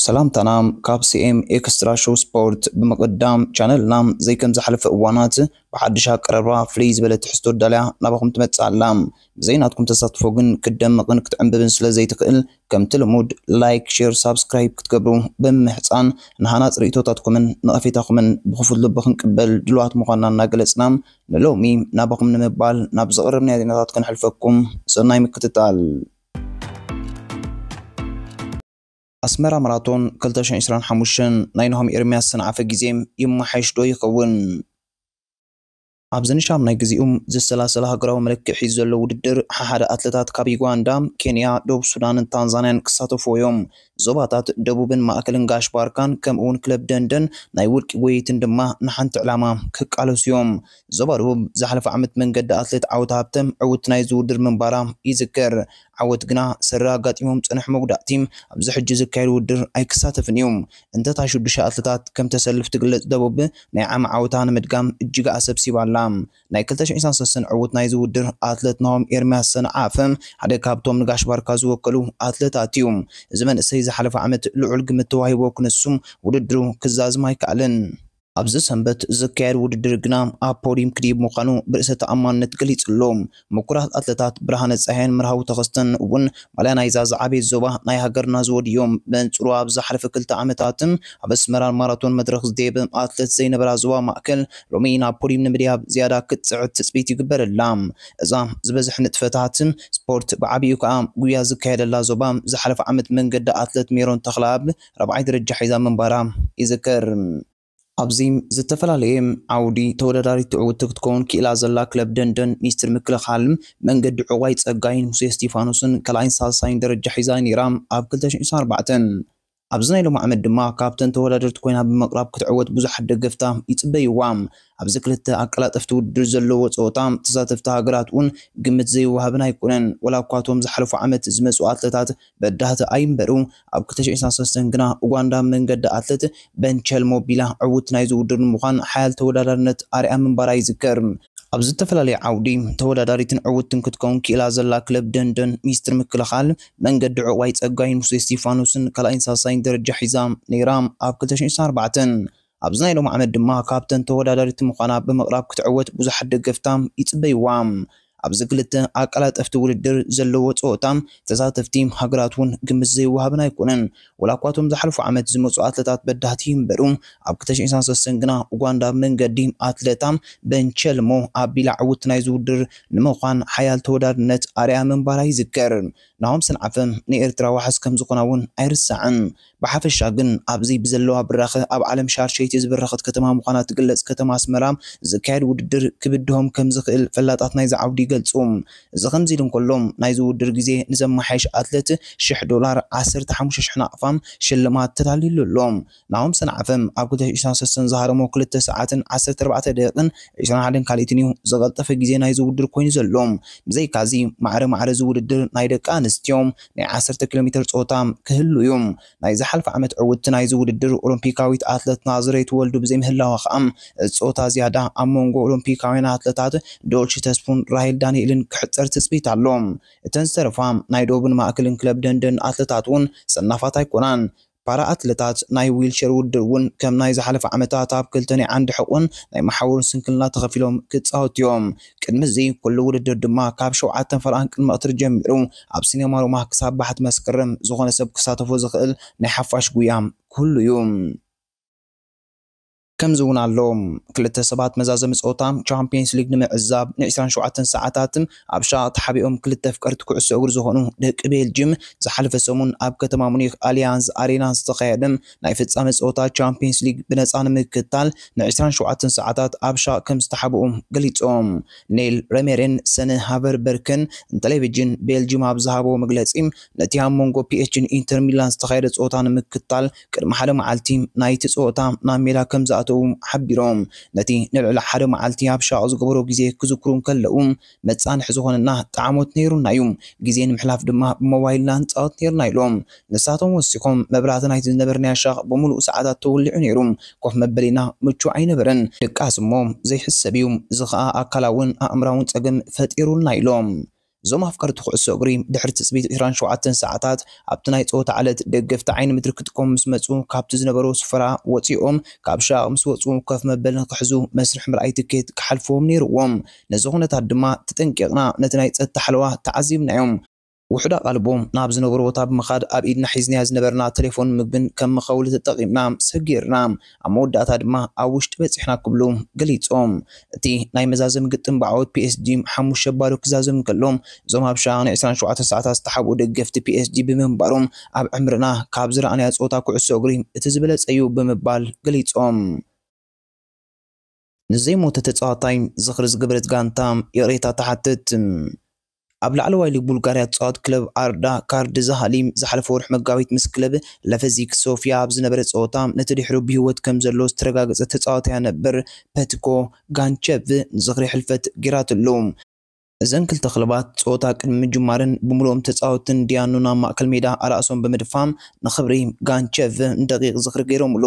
ሰላምታና ካብ ሲኤም ኤክስትራ ሾው ስፖርት። ብምቕዳም ቻነልና ዘይከም ዝሓለፈ እዋናት ብሓድሽ ኣቀራርባ ፍልይ ዝበለ ትሕዝቶ ዳልያ ናባኹም ትመጽእ ኣላ። ብዘይ ናትኩም ተሳትፎ ግን ክትደምቕን ክትዕንብብን ስለ ዘይትኽእል፣ ከምቲ ልሙድ ላይክ፣ ሼር፣ ሳብስክራይብ ክትገብሩ ብምምሕጻን፣ ንሃናጽ ርእይቶታትኩምን ነቐፌታኹምን ብኽፉት ልቢ ክንቅበል ድሉዋት ምዃንና እናገለጽና፣ ንሎሚ ናባኹም ንምባል ናብ ዘቕረብናዮ ዜናታት ክንሕልፈኩም። ሰናይ ምክትታል። ኣስመራ ማራቶን ክልተ ሽሕን ዕስራን ሓሙሽተን ናይ ናሆም ኤርምያስ ሰንዓፈ ግዜ ይመሓየሽ ዶ ይኸውን? ኣብዚ ንሻምናይ ግዜኡ ዝሰላሰለ ሃገራዊ መለክዒ ሒዙ ዘሎ ውድድር፣ ሓሓደ ኣትለታት ካብ ዩጋንዳ፣ ኬንያ፣ ደቡብ ሱዳንን ታንዛንያን ክሳተፉ እዮም። ዞባታት ደቡብን ማእከልን ጋሽ ባርካን ከምኡ እውን ክለብ ደንደን ናይ ውልቂ ጎየይትን ድማ ንሓንቲ ዕላማ ክቃለሱ እዮም። ዞባ ደቡብ ዝሓለፈ ዓመት መንገዲ ኣትሌት ዓወት ሃብተ ዕውት ናይዚ ውድድር ምንባራ ይዝከር። ዓወት ግና ሰሪ ኣጋጢሞም ዝጸንሑ መጉዳእቲ ኣብዚ ሕጂ ዝካየድ ውድድር ኣይክሳተፍን እዩ። እንተታ ሽዱሽተ ኣትለታት ከም ተሰልፍ ትግለጽ ደቡብ፣ ናይ ዓሚ ዓወታ ንምድጋም እጅግ ኣሰብሲባ ኣላ። ናይ ክልተ ሽሕን ዕስራን ሰለስተን ዕውት ናይዚ ውድድር ኣትለት ናሆም ኤርምያስ ሰንዓፈ ሓደ ካብቶም ንጋሽ ባርካ ዝወከሉ ኣትለታት እዩ። እዚ መንእሰይ ዝሓለፈ ዓመት ልዑል ግምት ተዋሂቦ ክንሱ ውድድሩ ክዛዝም ኣይከኣለን። ኣብዚ ሰንበት ዝካየድ ውድድር ግና ኣብ ፖዲየም ክድይብ ምዃኑ ብርእሰ ተኣማንነት ገሊጹ ኣሎ። ምኩራት ኣትለታት ብርሃነ ጸሃየን መርሃዊ ተኸስተን እውን ማልያ ናይዛ ዝዓበየት ዞባ ናይ ሃገርና ዝወዱ እዮም። ብንጽሩ ኣብ ዝሓለፈ ክልተ ዓመታት ኣብ ኣስመራን ማራቶን መድረኽ ዝደየበ ኣትለት ዘይነበራ ዞባ ማእከል ሎሚ ናብ ፖዲየም ንምድያብ ዝያዳ ክትጽዕት ትጽቢት ይግበረላ። እዛ ዝበዝሐ ንጥፈታት ስፖርት ብዓቢኡ ከኣ ጉያ ዝካየደላ ዞባ ዝሓለፈ ዓመት መንገዲ ኣትለት ሜሮን ተኽለኣብ ራብዓይ ደረጃ ሒዛ ምንባራ ይዝከር። ኣብዚ ዝተፈላለየ ዓውዲ ተወዳዳሪት ትዕውቲ ክትከውን ክኢላ ዘላ ክለብ ደንደን ሚኒስትር ምክልኻል መንገዲ ዕዋይ ጸጋይን ሙሴ እስቲፋኖስን ካልኣይን ሳልሳይን ደረጃ ሒዛ ነይራ። ኣብ ክልተ ሽሕን ዕስራን ኣርባዕተን ኣብዚ ናይ ሎሚ ዓመት ድማ ካብተን ተወዳደርቲ ኮይና ብምቕራብ ክትዕወት ብዙሓት ደገፍታ ይጽበይዋ። ኣብዚ ክልተ ኣቀላጠፍቲ ውድድር ዘለዎ ጸወታ ተሳተፍቲ ሃገራት እውን ግምት ዘይወሃብን ኣይኮነን። ወላ እኳ እቶም ዝሓለፉ ዓመት ዝመጹ ኣትለታት በዳህቲ ኣይንበሩ፣ ኣብ ክልተ ሽሕን ዕስራን ሰለስተን ግና ኡጋንዳ መንገዲ ኣትለት በንቸል ሞቢላ ዕውት ናይዚ ውድድር ንምዃን ሓያል ተወዳዳርነት ኣርያ ምንባራ ይዝከር። ኣብ ዝተፈላለየ ዓውዲ ተወዳዳሪትን ዕውትን ክትከውን ክኢላ ዘላ ክለብ ደንደን ሚኒስትር ምክልኻል መንገዲ ዕቋይ ጸጋይን ሙሴ እስቲፋኖስን ካልኣይን ሳልሳይን ደረጃ ሒዛ ነይራ ኣብ ክልተ ሽሕን ዕስራን ኣርባዕተን። ኣብዚ ናይ ሎሚ ዓመት ድማ ካብተን ተወዳዳሪት ምዃና ብምቕራብ ክትዕወት ብዙሓት ደገፍታ ይጽበይዋ። ኣብዚ ክልተ ኣቀላጠፍቲ ውድድር ዘለዎ ጸወታ ተሳተፍቲ ሃገራት እውን ግምት ዘይወሃብን ኣይኮነን። ወላ እኳ እቶም ዝሓለፉ ዓመት ዝመጹ ኣትለታት በዳህቲ ይንበሩ፣ ኣብ ክልተ ሽሕን ዕስራን ሰለስተን ግና ኡጋንዳ መንገዲ ኣትለታ በንቸልሞ ኣቢላ ዕውት ናይዚ ውድድር ንምዃን ሓያል ተወዳዳርነት ኣርያ ምንባራ ይዝከር። ናሆም ሰንዓፈ ንኤርትራ ዋሕስ ከም ዝኾና እውን ኣይርሳዕን። ብሓፈሻ ግን ኣብዚ ብዘለዋ ብራኸ ኣብ ዓለም ሻርሸይቲ ዝበረኸት ከተማ ምዃና ትግለጽ ከተማ ኣስመራ ዝካየድ ውድድር ክብድሆም ከም ዝኽእል ፈላጣት ናይዚ ዓውዲ ይገልጹ። እዚ ከምዚ ኢሉ እንከሎ፣ ናይዚ ውድድር ግዜ ንዘመሓየሽ ኣትለት ሽሕ ዶላር፣ ዓሰርተ ሓሙሽተ ሽሕ ናቕፋ ሽልማት ተዳልዩሉ ኣሎ። ናሆም ሰንዓፈ ኣብ ክልተ ሽሕን ዕስራን ሰለስተን ዝሃረሞ ክልተ ሰዓትን ዓሰርተ ኣርባዕተ ደቂቕን ዕስራን ሓደን ካልኢትን እዩ ዝቐልጠፈ ግዜ ናይዚ ውድድር ኮይኑ ዘሎ። ብዘይካዚ ማዕረ ማዕረ እዚ ውድድር ናይ ደቂ ኣንስትዮ ናይ ዓሰርተ ኪሎ ሜትር ጸወታ ክህሉ እዩ። ናይ ዝሓለፈ ዓመት ዕውትቲ ናይዚ ውድድር ኦሎምፒካዊት ኣትለት ናዝሬት ወልዱ ብዘይምህላዋ ከኣ፣ እዚ ጸወታ ዝያዳ ኣብ መንጎ ኦሎምፒካውያን ኣትለታት ዶልቺ ተስፉን ራሄል ዳንኤልን ክሕጸር ትጽቢት ኣሎ። እተን ዝተረፋ ናይ ደቡብን ማእከልን ክለብ ደንደን ኣትለታት እውን ሰናፋት ኣይኮናን። ፓራ ኣትለታት ናይ ዊልቸር ውድድር እውን ከም ናይ ዝሓለፈ ዓመታት ኣብ ክልተ ናይ ዓንዲ ሕቑን ናይ መሓውርን ስንክልና ተኸፊሎም ክጻወቱ እዮም። ቅድሚ እዚ ኩሉ ውድድር ድማ ካብ ሸውዓተ ፈረቓን ቅድሚ ቀትሪ ጀሚሩ ኣብ ሲኔማ ሮማ ክሳብ ባሕቲ መስከረም ዝኾነ ሰብ ክሳተፎ ዝኽእል ናይ ሓፋሽ ጉያ ክህሉ እዩ። ከምዚ እውን ኣሎ። ክልተ ሰባት መዛዘሚ ጸወታ ቻምፒየንስ ሊግ ንምዕዛብ ን ዕስራን ሸውዓተን ሰዓታት ኣብ ሻቕ ተሓቢኦም ክልተ ኣፍቀርቲ ኩዕሶ እግሪ ዝኾኑ ደቂ ቤልጅም ዝሓለፈ ሰሙን ኣብ ከተማ ሙኒክ ኣሊያንዝ ኣሬና ዝተኻየደ ናይ ፍጻመ ጸወታ ቻምፒየንስ ሊግ ብነጻ ንምክትታል ን ዕስራን ሸውዓተን ሰዓታት ኣብ ሻቕ ከም ዝተሓብኡ ገሊጾም። ኔል ረሜሬን ሰነ ሃቨርበርከን ንቴሌቪዥን ቤልጅም ኣብ ዝሃብዎ መግለጺ፣ ነቲ ኣብ መንጎ ፒኤስጂን ኢንተር ሚላን ዝተኻየደ ጸወታ ንምክትታል ቅድሚ ሓደ መዓልቲ ናይቲ ጸወታ ናብ ሜዳ ከም ዝኣተዉ ሓቢሮም። ነቲ ንልዕሊ ሓደ መዓልቲ ኣብ ሻቕ ዝገበሮ ግዜ ክዝክሩ እንከለዉ፣ መጻንሒ ዝኾነና ጣዕሞት ነይሩና እዩ። ግዜ ንምሕላፍ ድማ ብሞባይልና ንጻወት ነይርና ኢሎም። ንሳቶም ወሲኾም፣ መብራህቲ ናይቲ ዝነበርናዮ ሻቕ ብምሉእ ሰዓታት ተወሊዑ ነይሩ። ኮፍ መበሊና ምቹእ ኣይነበረን። ድቃስ እሞ ዘይሕሰብ እዩ። እዚ ኸኣ ኣካላውን ኣእምራውን ጸገም ፈጢሩልና ኢሎም። እዞም ኣፍቀርቲ ኩዕሶ እግሪ ድሕሪ ትጽቢት ዕስራን ሸውዓተን ሰዓታት ኣብቲ ናይ ጸወታ ዕለት ደገፍቲ ዓይኒ ምድሪ ክጥቆም ምስ መጹ፣ ካብቲ ዝነበሮ ስፍራ ወጺኦም ካብ ሻቕ ምስ ወጹ፣ ኮፍ መበሊ ንክሕዙ መስርሕ ምርኣይ ትኬት ክሓልፍዎም ነይርዎም። ነዚ ኩነታት ድማ ተጠንቂቕና ነቲ ናይ ጸጥታ ሓለዋ ተዓዚብናዮም። ውሑድ ኣቓልቦም ናብ ዝነበሮ ቦታ ብምኻድ ኣብ ኢድና ሒዝናያ ዝነበርና ቴሌፎን ምግብን ከም መኸውሊ ተጠቒምና ሰጊርና፣ ኣብ መወዳእታ ድማ ኣብ ውሽጢ በጺሕና ክብሉ ገሊጾም። እቲ ናይ መዛዘሚ ግጥም ብዓወት ፒ ኤስ ጂ ሓሙሽተ ባዶ ክዛዘም ከሎ፣ እዞም ኣብ ሻቕ ናይ ዕስራን ሸውዓተን ሰዓታት ዝተሓብኡ ደገፍቲ ፒ ኤስ ጂ ብምንባሮም ኣብ ዕምርና ካብ ዝረኣናዮ ጸወታ ኩዕሶ እግሪ እቲ ዝበለጸ እዩ ብምባል ገሊጾም። ንዘይሞተ ተጻዋታይ ዝኽሪ ዝገበረት ጋንታ ይቕሬታ ትሓትት። ኣብ ላዕለዋይ ሊግ ቡልጋርያ ትጻወት ክለብ ኣርዳ ካርድ ዛሃሊ ዝሓለፈ ወርሒ መጋቢት ምስ ክለብ ለፈዚክ ሶፊያ ኣብ ዝነበረ ጸወታ ነቲ ድሕሩ ብህይወት ከም ዘሎ ዝተረጋገጸ ተጻዋታይ ነበር ፐትኮ ጋንቸቭ ንዝኽሪ ሕልፈት ጌራትሉ። እዘን ክልተ ክለባት ጸወታ ቅድሚ ምጅማረን ብምሉኦም ተጻወትን ዲያኑ ናብ ማእከል ሜዳ ኣራእሶም ብምድፋም ንኽብሪ ጋንቸቭ ንደቂቕ ዝኽሪ ገይሮምሉ።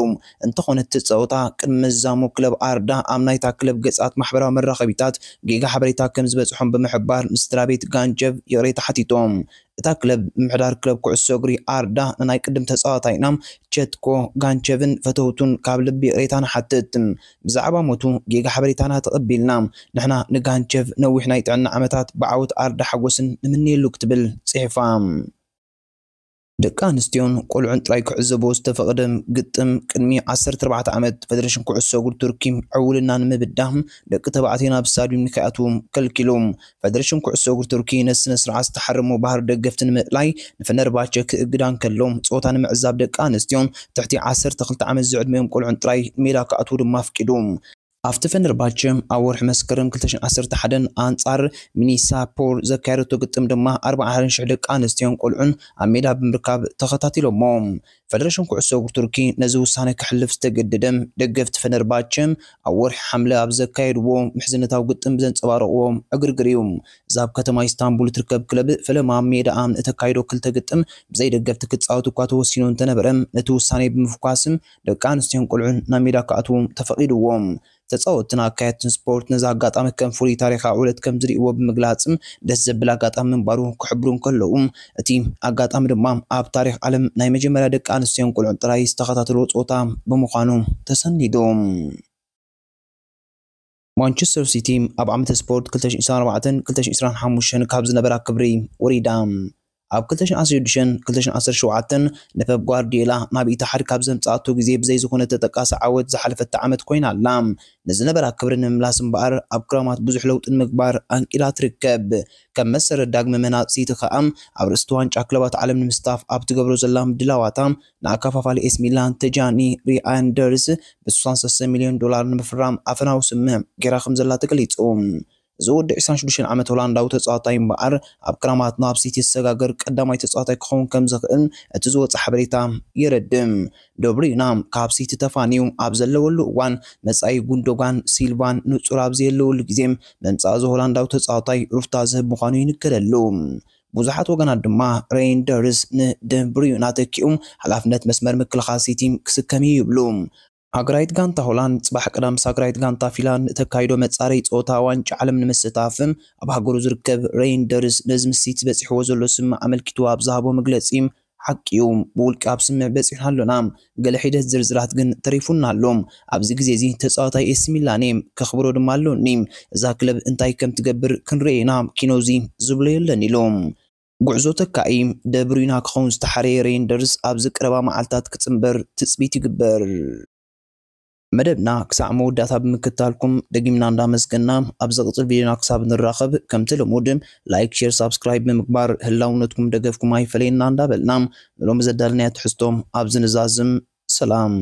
እንተኾነ እቲ ጸወታ ቅድሚ ምዝዛሙ ክለብ ኣርዳ ኣብ ናይታ ክለብ ገጻት ማሕበራዊ መራኸቢታት ጌጋ ሓበሬታ ከም ዝበጽሖም ብምሕባር ንስድራ ቤት ጋንቸቭ ይቕሬታ ሓቲቶም። እታ ክለብ ምምሕዳር ክለብ ኩዕሶ እግሪ ኣርዳ ንናይ ቅድም ተጻዋታይና ቸትኮ ጋንቸቭን ፈተውቱን ካብ ልቢ ይቕሬታ ንሓትት። ብዛዕባ ሞቱ ጌጋ ሓበሬታና ተቐቢልና። ንሕና ንጋንቸቭ ነዊሕ ናይ ጥዕና ዓመታት ብዓወት ኣርዳ ሓጎስን ንምንየሉ ክትብል ጽሒፋ። ደቂ ኣንስትዮን ቆልዑን ጥራይ ክዕዘቦ ዝተፈቐደ ግጥም ቅድሚ ዓሰርተ ኣርባዕተ ዓመት ፈደረሽን ኩዕሶ እግሪ ቱርኪ ዕውልና ንምብዳህ ደቂ ተባዕትዮ ናብ ስታድዩም ንከይኣትዉ ከልኪሉ። ፈደረሽን ኩዕሶ እግሪ ቱርኪ ነቲ ስነ ስርዓት ዝተሓረሞ ባህሪ ደገፍቲ ንምእላይ ንፈነርባቸ ክእግዳ እንከሎ፣ ጸወታ ንምዕዛብ ደቂ ኣንስትዮን ትሕቲ ዓሰርተ ክልተ ዓመት ዝዕድሚኦም ቆልዑን ጥራይ ንሜዳ ክኣትዉ ድማ ኣፍቂዱ። ኣብቲ ፈነርባቸ ኣብ ወርሒ መስከረም ክልተ ሽሕን ዓሰርተ ሓደን ኣንጻር ሚኒሳፖር ዘካየደቶ ግጥም ድማ ኣርባዓን ሓደን ሽሕ ደቂ ኣንስትዮን ቆልዑን ኣብ ሜዳ ብምርካብ ተኸታቲሎሞ። ፈደረሽን ኩዕሶ እግሪ ቱርኪ ነዚ ውሳነ ክሕልፍ ዝተገደደ ደገፍቲ ፈነርባቸ ኣብ ወርሒ ሓምለ ኣብ ዘካየድዎ ምሕዝነታዊ ግጥም ብዘንጸባረቕዎ ዕግርግር እዩ። እዛ ኣብ ከተማ ኢስታንቡል እትርከብ ክለብ ፈለማ ኣብ ሜዳኣ እተካይዶ ክልተ ግጥም ብዘይ ደገፍቲ ክትጻወት እኳ ተወሲኑ እንተነበረ፣ ነቲ ውሳኔ ብምፍኳስ ደቂ ኣንስትዮን ቆልዑን ናብ ሜዳ ክኣትዉ ተፈቒድዎም። ተጻወትትን ኣካየድትን ስፖርት ነዚ ኣጋጣሚ ከም ፍሉይ ታሪኻዊ ዕለት ከም ዝርእይዎ ብምግላጽ፣ ደስ ዘብል ኣጋጣሚ ምንባሩ ክሕብሩ እንከለዉ፣ እቲ ኣጋጣሚ ድማ ኣብ ታሪኽ ዓለም ናይ መጀመርያ ደቂ ኣንስትዮን ቆልዑን ጥራይ ዝተኸታተልዎ ጸወታ ብምዃኑ ተሰኒዱ። ማንቸስተር ሲቲ ኣብ ዓመተ ስፖርት ክልተ ሽሕን ዕስራን ኣርባዕተን ክልተ ሽሕን ዕስራን ሓሙሽተን ካብ ዝነበራ ክብሪ ወሪዳ። ኣብ ክልተ ሽሕን ዓሰርተ ሽዱሽተን ክልተ ሽሕን ዓሰርተ ሸውዓተን ንፔፕ ጓርዲዮላ ናብ ኢትሓድ ካብ ዘምጻኣቶ ግዜ ብዘይ ዝኾነ ተጠቃሲ ዓወት ዝሓለፈታ ዓመት ኮይና ኣላ። ንዝነበራ ክብሪ ንምምላስ እምበኣር ኣብ ክራማት ብዙሕ ለውጢ ንምግባር ኣንቂዳ ትርከብ። ከም መሰረት ዳግመ ምህናጽ ሲቲ ከኣ ኣብ ርእሲ ዋንጫ ክለባት ዓለም ንምስታፍ ኣብ ትገብሮ ዘላ ምድላዋታ ንኣከፋፋሊ ኤሲ ሚላን ተጃኒ ሪኣንደርስ ብ ስሳን ሰለስተ ሚልዮን ዶላር ንምፍራም ኣፈናዊ ስምምዕ ገይራ ከም ዘላ ተገሊጹ። እዚ ወዲ ዕስራን ሽዱሽተን ዓመት ሆላንዳዊ ተጻዋታይ እምበኣር ኣብ ክራማት ናብ ሲቲ ዝሰጋገር ቀዳማይ ተጻዋታይ ክኸውን ከም ዝኽእል እቲ ዝወጸ ሓበሬታ የረድእ። ዶብሪና ካብ ሲቲ ተፋንዩ ኣብ ዘለወሉ እዋን መጻኢ ጉንዶጋን ሲልቫን ንጹር ኣብ ዘየለወሉ ግዜ ምምጻእ እዚ ሆላንዳዊ ተጻዋታይ ሩፍታ ዝህብ ምዃኑ ይንገረሉ። ብዙሓት ወገናት ድማ ሬይንደርስ ንደብሪዩና ተኪኡ ሓላፍነት መስመር ምክልኻል ሲቲ ክስከም እዩ ይብሉ። ሃገራዊት ጋንታ ሆላንድ ጽባሕ ቀዳም ምስ ሃገራዊት ጋንታ ፊንላንድ እተካይዶ መጻረዪ ጸወታ ዋንጫ ዓለም ንምስታፍ ኣብ ሃገሩ ዝርከብ ሬይንደርስ ነዚ ምስ ሲቲ በጺሕዎ ዘሎ ስምምዕ ኣመልኪቱ ኣብ ዝሃቦ መግለጺ፣ ሓቂ እዩ፣ ብውልቂ ኣብ ስምምዕ በጺሕና ኣሎና። ገለ ሒደት ዝርዝራት ግን ተሪፉና ኣሎ። ኣብዚ ግዜ እዚ ተጻዋታይ ኤሲ ሚላን እየ፣ ከኽብሮ ድማ ኣሎኒ። እዛ ክለብ እንታይ ከም ትገብር ክንርኢ ኢና፣ ኪኖዚ ዝብሎ የለን ኢሉ። ጉዕዞ ተካኢ ደብሪና ክኸውን ዝተሓረየ ሬንደርስ ኣብዚ ቀረባ መዓልታት ክጽንበር ትጽቢት ይግበር። መደብና ክሳዕ መወዳእታ ብምክታልኩም ደጊምና እንዳመስገና፣ ኣብ ዝቕጽል ቪድዮና ክሳብ ንራኸብ ከምቲ ልሙድ ላይክ፣ ሼር፣ ሳብስክራይብ ብምግባር ህላውነትኩም ደገፍኩም ኣይፈለየና እንዳበልና ንሎሚ ዘዳለናዮ ትሕዝቶ ኣብዚ ንዛዝም። ሰላም።